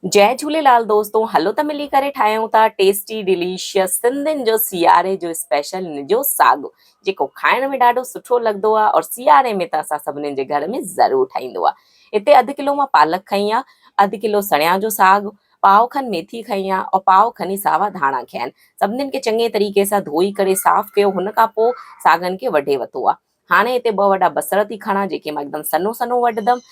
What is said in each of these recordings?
جئي جهوليلال دوستو هلو ته ملي ڪري ٺاهيون ٿا ٽيسٽي ڊليشس سنڌين جو سياري جو اسپيشل نجو ساڳ جيڪو کائڻ ۾ ڏاڍو سٺو لڳندو آ اور سياري ۾ ته اسان سڀنين جي گهر ۾ ضرور ٺاهيندو آ هتي اڌ ڪلو مان پالڪ کنئي آ اڌ ڪلو سڻيا جو ساڳ پاء کن ميٿي کنئي آ اور پاء کن ئي ساوا ڌاڻا کنيا آهن سڀنين کي چڱي طريقي سان ڌوئي ڪري صاف ڪيو هن کان پوء ساڳن کي وڍي وتو آ هاڻي هتي ٻه وڏا بصر ٿي کڻان جيڪي مان هڪدم سنهو سنهو وڍندم.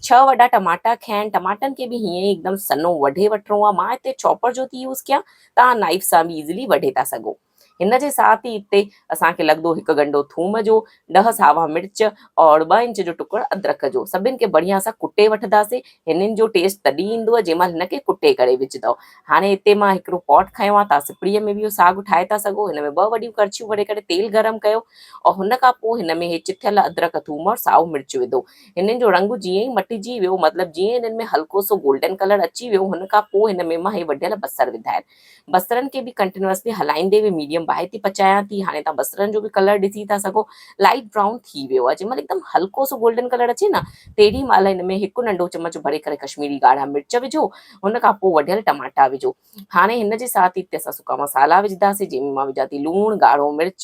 ڇهه وڏا ٽماٽا کنيا آهن، ٽماٽن کي به هيئن ئي هڪدم سنهو وڍي وٺڻو آهي. مان هتي چاپر جو ٿي يوز ڪيان، توهان نائيف سان به ايزلي وڍي ٿا سگهو. هن جي ساٿ ئي هتي اسان کي لڳندو هڪ ڳنڍو ٿوم جو، ڏهه ساوا مرچ اور ٻه انچ جو ٽڪڙ ادرڪ جو. سڀن کي بڙهيا سان ڪٽي وٺنداسين. هنن جو ٽيسٽ تڏهن ايندو جنهن مهل هن کي ڪٽي ڪري وجهندؤ. هاڻي هتي مان هڪڙو پاٽ کنيو آهي، توهان سپڙيء ۾ به اهو ساڳ ٺاهي ٿا سگهو. هن ۾ ٻه وڏيون ڪڙڇيون ڀري ڪري تيل گرم ڪيو اور هن کان پوء هن ۾ هي چٿيل ادرڪ، ٿوم اور سائو مرچ وڌو. هنن جو رنگ جيئن ئي مٽجي ويو مطلب جيئن هنن ۾ هلڪو سو گولڊن ڪلر اچي ويو هن کان پوء هن ۾ مان هي وڍيل بصر وڌا آهن. بصرن کي به ڪنٽينوسلي هلائيندي به ميڊيم باهه تي پچايان ٿي. هاڻي توهان بصرن جو به ڪلر ڏسي ٿا سگهو لائيٽ برائون ٿي ويو آهي. جنهن مهل هڪدم هلڪو سو گولڊن ڪلر اچي نه تيڏي مهل هن ۾ هڪ ننڍو چمچ ڀري ڪري ڪشميري ڳاڙها مرچ وجهو هن کان پوء وڍيل ٽماٽا وجهو. هاڻي هن جي ساٿ ئي اسان سڪا مصالحا وجهنداسين جنهن ۾ مان وجهان ٿي لوڻ، ڳاڙهو مرچ،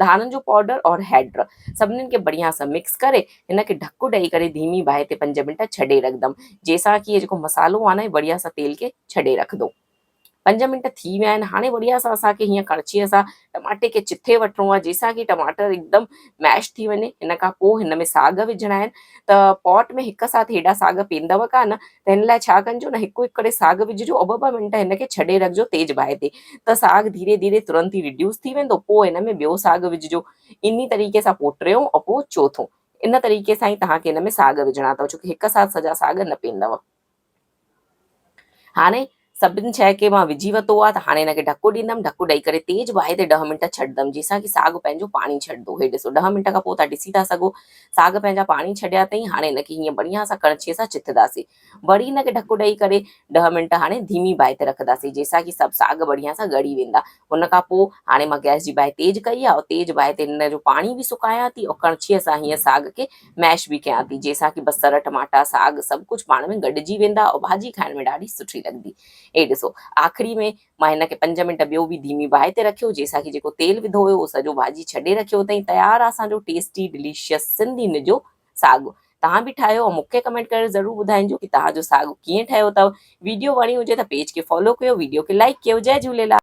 ڌاڻن جو پائوڊر اور هيڊ. سڀنين کي بڙهيا سان مڪس ڪري هن کي ڍڪ ڏئي ڪري ڌيمي باهه تي پنج منٽ ڇڏي رکندم جنهن سان ڪي هي جيڪو مصالحو آهي نه هي بڙهيا سان تيل کي ڇڏي رکندو. پنج منٽ ٿي ويا آهن هاڻي بڙهيا سان اسان کي هيئن ڪڙڇيء سان ٽماٽي کي چٿي وٺڻو آهي جنهن سان ڪي ٽماٽر هڪدم ميش ٿي وڃي هن کان پوء هن ۾ ساڳ وجهڻا آهن ته پاٽ ۾ هڪ ساٿ هيڏا ساڳ پيندو ڪانه ته هن لاء ڇا ڪنجو نه هڪ هڪ ڪري ساڳ وجهجو ۽ ٻه ٻه منٽ هن کي ڇڏي رکجو تيز باهه تي ته ساڳ ڌيري ڌيري ترنت ئي ريڊيوس ٿي ويندو پوء هن ۾ ٻيو ساڳ وجهجو انهي طريقي سان پوء ٽيون ۽ پوء چوٿون ان طريقي سان ئي توهان کي هن ۾ ساڳ وجهڻا اٿو ڇو ڪي هڪ ساٿ سڄا ساڳ نه پيندو. هاڻي سڀني شيء کي مان وجهي ورتو آهي ته هاڻي هن کي ڍڪ ڏيندم، ڍڪ ڏئي ڪري تيز باهه تي ڏهه منٽ ڇڏندم جنهن سان ڪي ساڳ پنهنجو پاڻي ڇڏندو. هي ڏسو ڏهه منٽ کان پوء توهان ڏسي ٿا سگهو ساڳ پنهنجا پاڻي ڇڏيا اٿئي. هاڻي هن کي هيئن بڙهيا سان ڪڻڇي سان چٿنداسين. وري هن کي ڍڪ ڏئي ڪري ڏهه منٽ هاڻي ڌيمي باهه تي رکنداسين جنهن سان ڪي سڀ ساڳ بڙهيا سان ڳڙي ويندا. ان کان پوء هاڻي مان گئس جي باهه تيز ڪئي آهي تيز باهه تي هن جو پاڻي به سڪايان ٿي اور ڪڻڇيء سان هيئن ساڳ کي ميش به ڪيان ٿي جنهن سان ڪي بصر ٽماٽا ساڳ سڀ ڪجهه پاڻ ۾ گڏجي ويندا اور ڀاڄي کائڻ ۾ ڏاڍي سٺي لڳندي. هي ڏسو آخري ۾ مان هن کي پنج منٽ ٻيو به ڌيمي باهه تي رکيو جنهن سان ڪي جيڪو تيل وڌو هيو اهو سڄو ڀاڄي ڇڏي رکيو اٿئي تيار آهي اسان جو ٽيسٽي ڊليشس سنڌي نجو ساڳ. توهان به ٺاهيو ۽ مونکي ڪمينٽ ڪري ضرور ٻڌائجو ڪي توهان جو ساڳ ڪيئن ٺهيو اٿو. ويڊيو وڻي هجي ته پيج کي فالو ڪيو ويڊيو کي لائيڪ ڪيو جئي جهوليلال.